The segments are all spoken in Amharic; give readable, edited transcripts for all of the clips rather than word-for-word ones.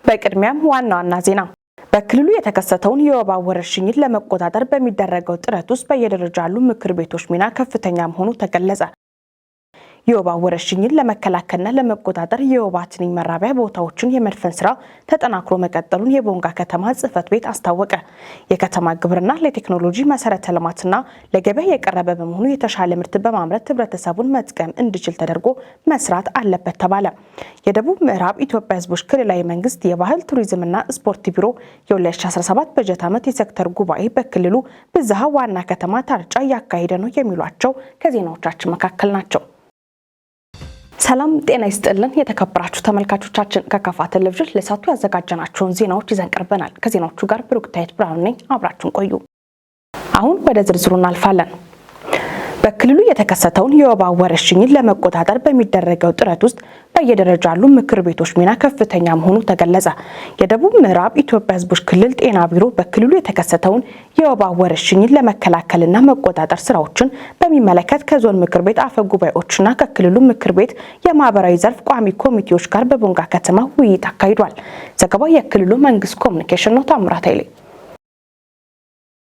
በቅድሚያም ዋና ዋና ዜና። በክልሉ የተከሰተውን የወባ ወረርሽኝን ለመቆጣጠር በሚደረገው ጥረት ውስጥ በየደረጃ ያሉ ምክር ቤቶች ሚና ከፍተኛ መሆኑ ተገለጸ። የወባ ወረርሽኝን ለመከላከልና ለመቆጣጠር የወባ ትንኝ መራቢያ ቦታዎችን የመድፈን ስራ ተጠናክሮ መቀጠሉን የቦንጋ ከተማ ጽሕፈት ቤት አስታወቀ። የከተማ ግብርና ለቴክኖሎጂ መሰረተ ልማትና ለገበያ የቀረበ በመሆኑ የተሻለ ምርት በማምረት ህብረተሰቡን መጥቀም እንዲችል ተደርጎ መስራት አለበት ተባለ። የደቡብ ምዕራብ ኢትዮጵያ ህዝቦች ክልላዊ መንግስት የባህል ቱሪዝምና ስፖርት ቢሮ የ2017 በጀት ዓመት የሴክተር ጉባኤ በክልሉ ብዝሃ ዋና ከተማ ታርጫ እያካሄደ ነው የሚሏቸው ከዜናዎቻችን መካከል ናቸው። ሰላም ጤና ይስጥልን። የተከበራችሁ ተመልካቾቻችን፣ ከካፋ ቴሌቪዥን ለሰዓቱ ያዘጋጀናቸውን ዜናዎች ይዘን ቀርበናል። ከዜናዎቹ ጋር ብሩክታይት ብርሃኑ ነኝ። አብራችሁን ቆዩ። አሁን ወደ ዝርዝሩ እናልፋለን። በክልሉ የተከሰተውን የወባ ወረርሽኝን ለመቆጣጠር በሚደረገው ጥረት ውስጥ በየደረጃ ያሉ ምክር ቤቶች ሚና ከፍተኛ መሆኑ ተገለጸ። የደቡብ ምዕራብ ኢትዮጵያ ሕዝቦች ክልል ጤና ቢሮ በክልሉ የተከሰተውን የወባ ወረርሽኝን ለመከላከልና መቆጣጠር ስራዎችን በሚመለከት ከዞን ምክር ቤት አፈ ጉባኤዎችና ከክልሉ ምክር ቤት የማህበራዊ ዘርፍ ቋሚ ኮሚቴዎች ጋር በቦንጋ ከተማ ውይይት አካሂዷል። ዘገባው የክልሉ መንግስት ኮሚኒኬሽን ነው። ታምራት ኃይሌ።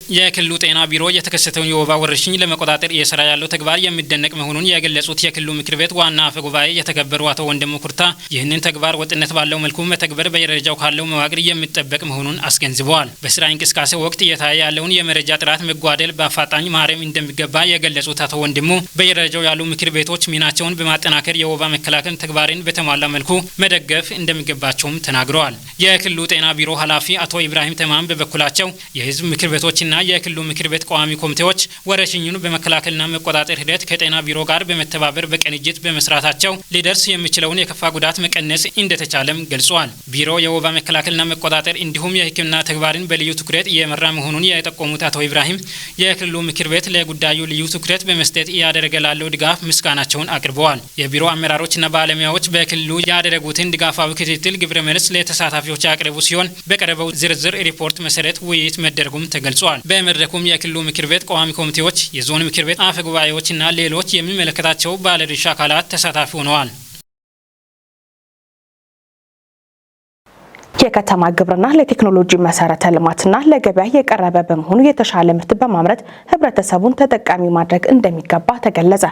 የክልሉ ጤና ቢሮ የተከሰተውን የወባ ወረርሽኝ ለመቆጣጠር እየሰራ ያለው ተግባር የሚደነቅ መሆኑን የገለጹት የክልሉ ምክር ቤት ዋና አፈ ጉባኤ የተከበሩ አቶ ወንድሙ ኩርታ ይህንን ተግባር ወጥነት ባለው መልኩ መተግበር በየደረጃው ካለው መዋቅር የሚጠበቅ መሆኑን አስገንዝበዋል። በስራ እንቅስቃሴ ወቅት እየታየ ያለውን የመረጃ ጥራት መጓደል በአፋጣኝ ማረም እንደሚገባ የገለጹት አቶ ወንድሙ በየደረጃው ያሉ ምክር ቤቶች ሚናቸውን በማጠናከር የወባ መከላከል ተግባርን በተሟላ መልኩ መደገፍ እንደሚገባቸውም ተናግረዋል። የክልሉ ጤና ቢሮ ኃላፊ አቶ ኢብራሂም ተማም በበኩላቸው የህዝብ ምክር ቤቶችና የክልሉ ምክር ቤት ቋሚ ኮሚቴዎች ወረርሽኙን በመከላከልና መቆጣጠር ሂደት ከጤና ቢሮ ጋር በመተባበር በቅንጅት በመስራታቸው ሊደርስ የሚችለውን የከፋ ጉዳት መቀነስ እንደተቻለም ገልጿል። ቢሮ የወባ መከላከልና መቆጣጠር እንዲሁም የሕክምና ተግባርን በልዩ ትኩረት እየመራ መሆኑን የጠቆሙት አቶ ኢብራሂም የክልሉ ምክር ቤት ለጉዳዩ ልዩ ትኩረት በመስጠት እያደረገ ላለው ድጋፍ ምስጋናቸውን አቅርበዋል። የቢሮ አመራሮችና ባለሙያዎች በክልሉ ያደረጉትን ድጋፋዊ ክትትል ግብረ መልስ ለተሳታፊዎች ያቀረቡ ሲሆን በቀረበው ዝርዝር ሪፖርት መሰረት ውይይት መደረጉም ተገልጿል። በመድረኩም የክልሉ ምክር ቤት ቋሚ ኮሚቴዎች፣ የዞን ምክር ቤት አፈ ጉባኤዎችና ሌሎች የሚመለከታቸው ባለድርሻ አካላት ተሳታፊ ሆነዋል። የከተማ ግብርና ለቴክኖሎጂ መሰረተ ልማትና ለገበያ የቀረበ በመሆኑ የተሻለ ምርት በማምረት ህብረተሰቡን ተጠቃሚ ማድረግ እንደሚገባ ተገለጸ።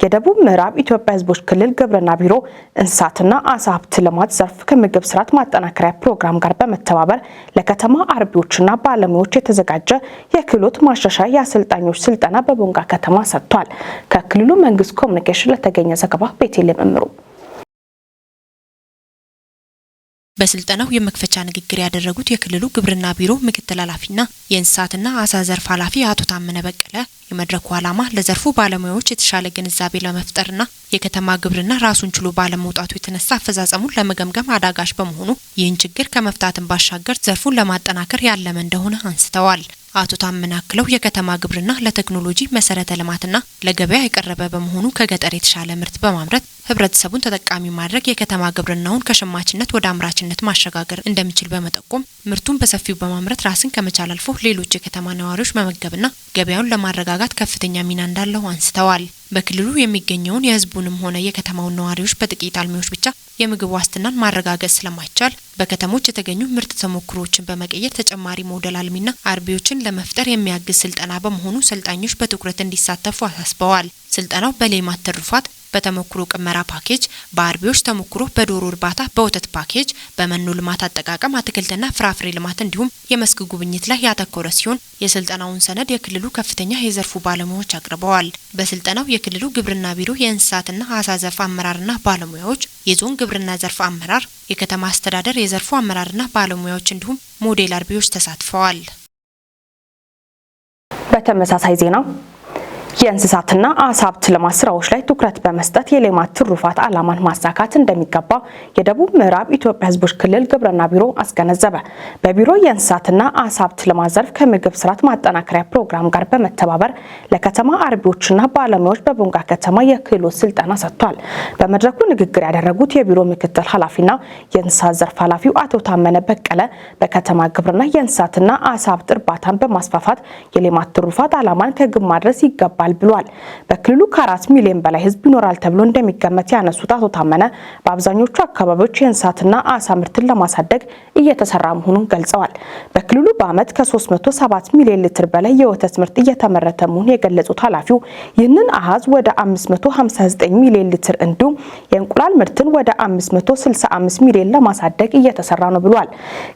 የደቡብ ምዕራብ ኢትዮጵያ ህዝቦች ክልል ግብርና ቢሮ እንስሳትና አሳ ሀብት ልማት ዘርፍ ከምግብ ስርዓት ማጠናከሪያ ፕሮግራም ጋር በመተባበር ለከተማ አርቢዎችና ባለሙያዎች የተዘጋጀ የክህሎት ማሻሻያ የአሰልጣኞች ስልጠና በቦንጋ ከተማ ሰጥቷል። ከክልሉ መንግስት ኮሚኒኬሽን ለተገኘ ዘገባ ቤቴልሔም እምሩ። በስልጠናው የመክፈቻ ንግግር ያደረጉት የክልሉ ግብርና ቢሮ ምክትል ኃላፊና የእንስሳትና አሳ ዘርፍ ኃላፊ አቶ ታመነ በቀለ የመድረኩ ዓላማ ለዘርፉ ባለሙያዎች የተሻለ ግንዛቤ ለመፍጠርና የከተማ ግብርና ራሱን ችሎ ባለመውጣቱ የተነሳ አፈጻጸሙን ለመገምገም አዳጋች በመሆኑ ይህን ችግር ከመፍታትን ባሻገር ዘርፉን ለማጠናከር ያለመ እንደሆነ አንስተዋል። አቶ ታመነ አክለው የከተማ ግብርና ለቴክኖሎጂ መሰረተ ልማትና ለገበያ የቀረበ በመሆኑ ከገጠር የተሻለ ምርት በማምረት ህብረተሰቡን ተጠቃሚ ማድረግ የከተማ ግብርናውን ከሸማችነት ወደ አምራችነት ማሸጋገር እንደሚችል በመጠቆም ምርቱን በሰፊው በማምረት ራስን ከመቻል አልፎ ሌሎች የከተማ ነዋሪዎች መመገብና ገበያውን ለማረጋጋት ከፍተኛ ሚና እንዳለው አንስተዋል። በክልሉ የሚገኘውን የህዝቡንም ሆነ የከተማውን ነዋሪዎች በጥቂት አልሚዎች ብቻ የምግብ ዋስትናን ማረጋገጥ ስለማይቻል በከተሞች የተገኙ ምርጥ ተሞክሮዎችን በመቀየር ተጨማሪ ሞዴል አልሚና አርቢዎችን ለመፍጠር የሚያግዝ ስልጠና በመሆኑ ሰልጣኞች በትኩረት እንዲሳተፉ አሳስበዋል። ስልጠናው በሌማት ትሩፋት፣ በተሞክሮ ቅመራ ፓኬጅ፣ በአርቢዎች ተሞክሮ፣ በዶሮ እርባታ፣ በወተት ፓኬጅ፣ በመኖ ልማት አጠቃቀም፣ አትክልትና ፍራፍሬ ልማት እንዲሁም የመስክ ጉብኝት ላይ ያተኮረ ሲሆን የስልጠናውን ሰነድ የክልሉ ከፍተኛ የዘርፉ ባለሙያዎች አቅርበዋል። በስልጠናው የክልሉ ግብርና ቢሮ የእንስሳትና አሳ ዘርፍ አመራርና ባለሙያዎች፣ የዞን ግብርና ዘርፍ አመራር፣ የከተማ አስተዳደር የዘርፉ አመራርና ባለሙያዎች እንዲሁም ሞዴል አርቢዎች ተሳትፈዋል። በተመሳሳይ ዜና የእንስሳትና አሳ ሀብት ልማት ስራዎች ላይ ትኩረት በመስጠት የሌማት ትሩፋት ዓላማን ማሳካት እንደሚገባ የደቡብ ምዕራብ ኢትዮጵያ ሕዝቦች ክልል ግብርና ቢሮ አስገነዘበ። በቢሮ የእንስሳትና አሳ ሀብት ልማት ዘርፍ ከምግብ ስርዓት ማጠናከሪያ ፕሮግራም ጋር በመተባበር ለከተማ አርቢዎችና ባለሙያዎች በቦንጋ ከተማ የክህሎት ስልጠና ሰጥቷል። በመድረኩ ንግግር ያደረጉት የቢሮ ምክትል ኃላፊና የእንስሳት ዘርፍ ኃላፊው አቶ ታመነ በቀለ በከተማ ግብርና የእንስሳትና አሳ ሀብት እርባታን በማስፋፋት የሌማት ትሩፋት ዓላማን ከግብ ማድረስ ይገባል ይገባል ብሏል። በክልሉ ከ4 ሚሊዮን በላይ ሕዝብ ይኖራል ተብሎ እንደሚገመት ያነሱት አቶ ታመነ በአብዛኞቹ አካባቢዎች የእንስሳትና አሳ ምርትን ለማሳደግ እየተሰራ መሆኑን ገልጸዋል። በክልሉ በዓመት ከ307 ሚሊዮን ሊትር በላይ የወተት ምርት እየተመረተ መሆኑን የገለጹት ኃላፊው ይህንን አሃዝ ወደ 559 ሚሊዮን ሊትር እንዲሁም የእንቁላል ምርትን ወደ 565 ሚሊዮን ለማሳደግ እየተሰራ ነው ብሏል።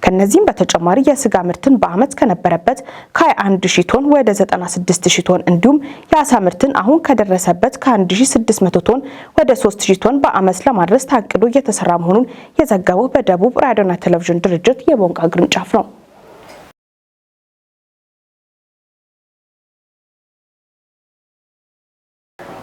ከነዚህም በተጨማሪ የስጋ ምርትን በዓመት ከነበረበት ከ21 ሺ ቶን ወደ 96 ሺ ቶን እንዲሁም የአሳ ምርትን አሁን ከደረሰበት ከ1600 ቶን ወደ 3000 ቶን በዓመት ለማድረስ ታቅዶ እየተሰራ መሆኑን የዘገበው በደቡብ ራዲዮና ቴሌቪዥን ድርጅት የቦንጋ ቅርንጫፍ ነው።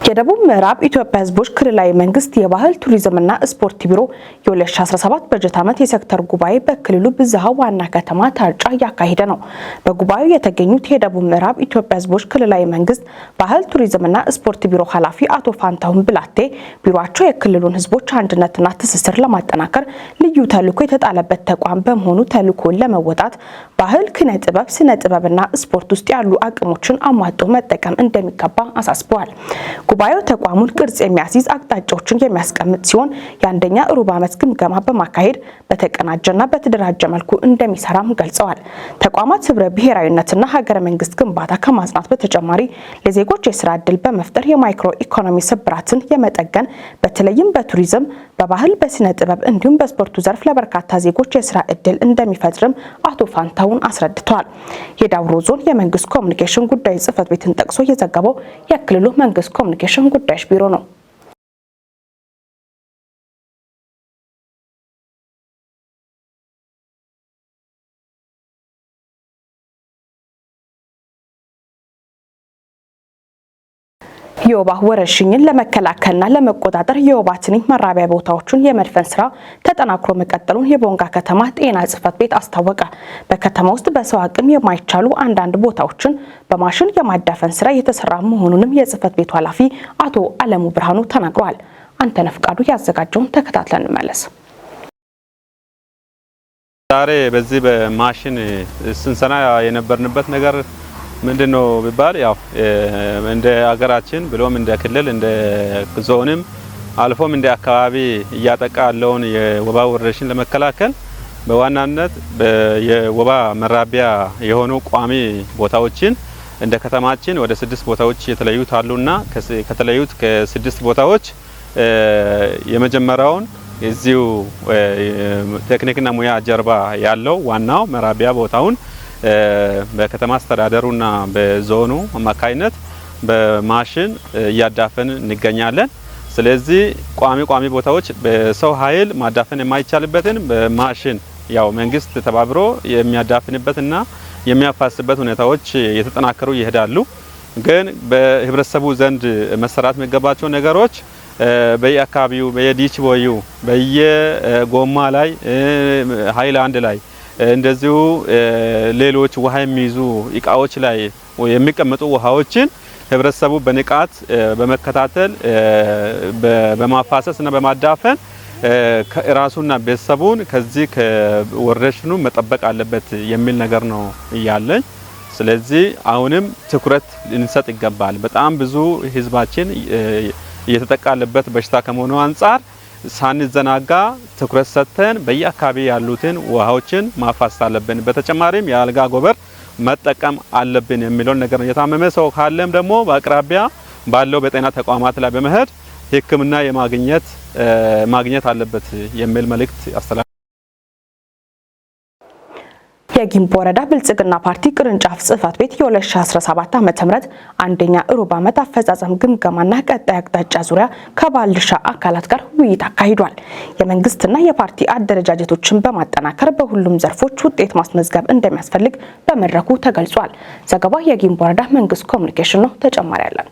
የደቡብ ምዕራብ ኢትዮጵያ ሕዝቦች ክልላዊ መንግስት የባህል ቱሪዝምና ስፖርት ቢሮ የ2017 በጀት ዓመት የሴክተር ጉባኤ በክልሉ ብዝሃ ዋና ከተማ ታርጫ እያካሄደ ነው። በጉባኤው የተገኙት የደቡብ ምዕራብ ኢትዮጵያ ሕዝቦች ክልላዊ መንግስት ባህል ቱሪዝምና ስፖርት ቢሮ ኃላፊ አቶ ፋንታሁን ብላቴ ቢሮአቸው የክልሉን ሕዝቦች አንድነትና ትስስር ለማጠናከር ልዩ ተልዕኮ የተጣለበት ተቋም በመሆኑ ተልዕኮውን ለመወጣት ባህል፣ ኪነ ጥበብ፣ ስነ ጥበብና ስፖርት ውስጥ ያሉ አቅሞችን አሟጦ መጠቀም እንደሚገባ አሳስበዋል። ጉባኤው ተቋሙን ቅርጽ የሚያስይዝ አቅጣጫዎችን የሚያስቀምጥ ሲሆን የአንደኛ ሩብ ዓመት ግምገማ በማካሄድ በተቀናጀና በተደራጀ መልኩ እንደሚሰራም ገልጸዋል። ተቋማት ህብረ ብሔራዊነትና ሀገረ መንግስት ግንባታ ከማጽናት በተጨማሪ ለዜጎች የስራ ዕድል በመፍጠር የማይክሮ ኢኮኖሚ ስብራትን የመጠገን በተለይም በቱሪዝም፣ በባህል፣ በስነ ጥበብ እንዲሁም በስፖርቱ ዘርፍ ለበርካታ ዜጎች የስራ ዕድል እንደሚፈጥርም አቶ ፋንታሁን አስረድተዋል። የዳውሮ ዞን የመንግስት ኮሚኒኬሽን ጉዳዮች ጽህፈት ቤትን ጠቅሶ የዘገበው የክልሉ መንግስት ኮሚኒኬሽን ጉዳዮች ቢሮ ነው። የወባ ወረርሽኝን ለመከላከልና ለመቆጣጠር የወባ ትንኝ መራቢያ ቦታዎችን የመድፈን ስራ ተጠናክሮ መቀጠሉን የቦንጋ ከተማ ጤና ጽሕፈት ቤት አስታወቀ። በከተማ ውስጥ በሰው አቅም የማይቻሉ አንዳንድ ቦታዎችን በማሽን የማዳፈን ስራ የተሰራ መሆኑንም የጽሕፈት ቤቱ ኃላፊ አቶ አለሙ ብርሃኑ ተናግረዋል። አንተነህ ፍቃዱ ያዘጋጀውን ተከታትለን እንመለስ። ዛሬ በዚህ በማሽን ስንሰራ የነበርንበት ነገር ምንድን ነው ቢባል፣ ያው እንደ አገራችን ብሎም እንደ ክልል፣ እንደ ዞንም፣ አልፎም እንደ አካባቢ እያጠቃ ያለውን የወባ ወረርሽኝ ለመከላከል በዋናነት የወባ መራቢያ የሆኑ ቋሚ ቦታዎችን እንደ ከተማችን ወደ ስድስት ቦታዎች የተለዩት አሉና ከተለዩት ከስድስት ቦታዎች የመጀመሪያውን እዚሁ ቴክኒክና ሙያ ጀርባ ያለው ዋናው መራቢያ ቦታውን በከተማ አስተዳደሩና በዞኑ አማካይነት በማሽን እያዳፈን እንገኛለን። ስለዚህ ቋሚ ቋሚ ቦታዎች በሰው ኃይል ማዳፈን የማይቻልበትን በማሽን ያው መንግስት ተባብሮ የሚያዳፍንበትና የሚያፋስበት ሁኔታዎች እየተጠናከሩ ይሄዳሉ። ግን በህብረተሰቡ ዘንድ መሰራት የሚገባቸው ነገሮች በየአካባቢው በየ ditch ቦዩ፣ በየጎማ ላይ፣ ሃይላንድ ላይ፣ እንደዚሁ ሌሎች ውሃ የሚይዙ እቃዎች ላይ የሚቀመጡ ውሃዎችን ህብረተሰቡ በንቃት በመከታተል በማፋሰስ እና በማዳፈን ራሱና ቤተሰቡን ከዚህ ከወረርሽኙ መጠበቅ አለበት የሚል ነገር ነው እያለኝ። ስለዚህ አሁንም ትኩረት ልንሰጥ ይገባል። በጣም ብዙ ህዝባችን እየተጠቃ ያለበት በሽታ ከመሆኑ አንጻር ሳንዘናጋ ትኩረት ሰጥተን በየአካባቢ ያሉትን ውሃዎችን ማፋሰስ አለብን። በተጨማሪም የአልጋ ጎበር መጠቀም አለብን የሚለውን ነገር ነው። የታመመ ሰው ካለም ደግሞ በአቅራቢያ ባለው በጤና ተቋማት ላይ በመሄድ ሕክምና የማግኘት ማግኘት አለበት የሚል መልእክት ያስተላልፋል። የጊምቦ ወረዳ ብልጽግና ፓርቲ ቅርንጫፍ ጽህፈት ቤት የ2017 ዓ.ም አንደኛ ሩብ ዓመት አፈጻጸም ግምገማና ቀጣይ አቅጣጫ ዙሪያ ከባለድርሻ አካላት ጋር ውይይት አካሂዷል። የመንግስትና የፓርቲ አደረጃጀቶችን በማጠናከር በሁሉም ዘርፎች ውጤት ማስመዝገብ እንደሚያስፈልግ በመድረኩ ተገልጿል። ዘገባ የጊምቦ ወረዳ መንግስት ኮሚኒኬሽን ነው። ተጨማሪ አለን።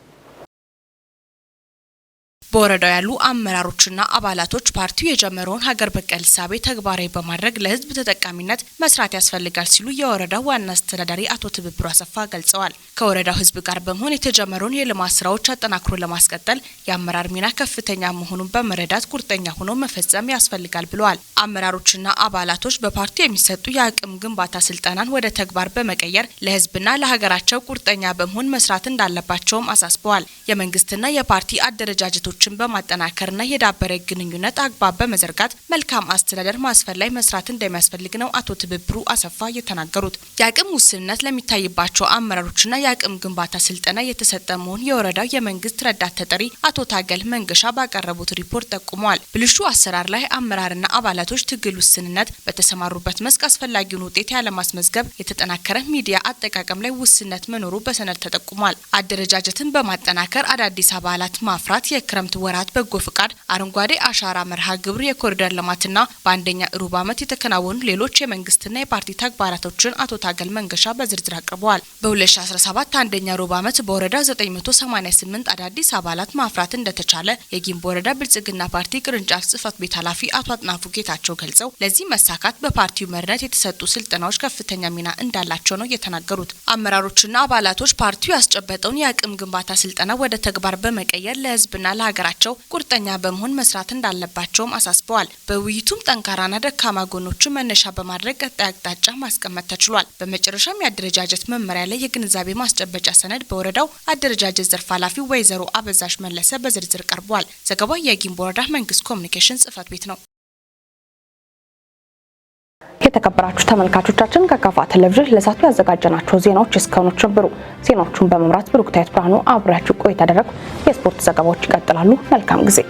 በወረዳው ያሉ አመራሮችና አባላቶች ፓርቲው የጀመረውን ሀገር በቀል እሳቤ ተግባራዊ በማድረግ ለሕዝብ ተጠቃሚነት መስራት ያስፈልጋል ሲሉ የወረዳው ዋና አስተዳዳሪ አቶ ትብብሩ አሰፋ ገልጸዋል። ከወረዳው ሕዝብ ጋር በመሆን የተጀመረውን የልማት ስራዎች አጠናክሮ ለማስቀጠል የአመራር ሚና ከፍተኛ መሆኑን በመረዳት ቁርጠኛ ሆኖ መፈጸም ያስፈልጋል ብለዋል። አመራሮችና አባላቶች በፓርቲው የሚሰጡ የአቅም ግንባታ ስልጠናን ወደ ተግባር በመቀየር ለሕዝብና ለሀገራቸው ቁርጠኛ በመሆን መስራት እንዳለባቸውም አሳስበዋል። የመንግስትና የፓርቲ አደረጃጀቶችን በማጠናከርና የዳበረ ግንኙነት አግባብ በመዘርጋት መልካም አስተዳደር ማስፈን ላይ መስራት እንደሚያስፈልግ ነው አቶ ትብብሩ አሰፋ የተናገሩት። የአቅም ውስንነት ለሚታይባቸው አመራሮችና የአቅም ግንባታ ስልጠና የተሰጠ መሆን የወረዳው የመንግስት ረዳት ተጠሪ አቶ ታገል መንገሻ ባቀረቡት ሪፖርት ጠቁመዋል። ብልሹ አሰራር ላይ አመራርና አባላቶች ትግል ውስንነት፣ በተሰማሩበት መስክ አስፈላጊውን ውጤት ያለማስመዝገብ፣ የተጠናከረ ሚዲያ አጠቃቀም ላይ ውስንነት መኖሩ በሰነድ ተጠቁሟል። አደረጃጀትን በማጠናከር አዳዲስ አባላት ማፍራት፣ የክረምት ወራት በጎ ፍቃድ፣ አረንጓዴ አሻራ መርሃ ግብር፣ የኮሪደር ልማትና በአንደኛ ሩብ ዓመት የተከናወኑ ሌሎች የመንግስትና የፓርቲ ተግባራቶችን አቶ ታገል መንገሻ በዝርዝር አቅርበዋል። በ2017 አንደኛ ሩብ ዓመት በወረዳ 988 አዳዲስ አባላት ማፍራት እንደተቻለ የጊምቦ ወረዳ ብልጽግና ፓርቲ ቅርንጫፍ ጽህፈት ቤት ኃላፊ አቶ አጥናፉ ጌታቸው ገልጸው ለዚህ መሳካት በፓርቲው መሪነት የተሰጡ ስልጠናዎች ከፍተኛ ሚና እንዳላቸው ነው የተናገሩት። አመራሮችና አባላቶች ፓርቲው ያስጨበጠውን የአቅም ግንባታ ስልጠና ወደ ተግባር በመቀየር ለህዝብና ለሀገራቸው ቁርጠኛ በመሆን መስራት እንዳለባቸውም አሳስበዋል። በውይይቱም ጠንካራና ደካማ ጎኖችን መነሻ በማድረግ ቀጣይ አቅጣጫ ማስቀመጥ ተችሏል። በመጨረሻም የአደረጃጀት መመሪያ ላይ የግንዛቤ ማስጨበጫ ሰነድ በወረዳው አደረጃጀት ዘርፍ ኃላፊ ወይዘሮ አበዛሽ መለሰ በዝርዝር ቀርቧል። ዘገባው የጊምቦ ወረዳ መንግስት ኮሚኒኬሽን ጽህፈት ቤት ነው። የተከበራችሁ ተመልካቾቻችን፣ ከካፋ ቴሌቪዥን ለሰዓቱ ያዘጋጀናቸው ዜናዎች እስካሁኖቹ ነበሩ። ዜናዎቹን በመምራት ብሩክታዊት ብርሃኑ አብሬያችሁ ቆይታ አደረግኩ። የስፖርት ዘገባዎች ይቀጥላሉ። መልካም ጊዜ።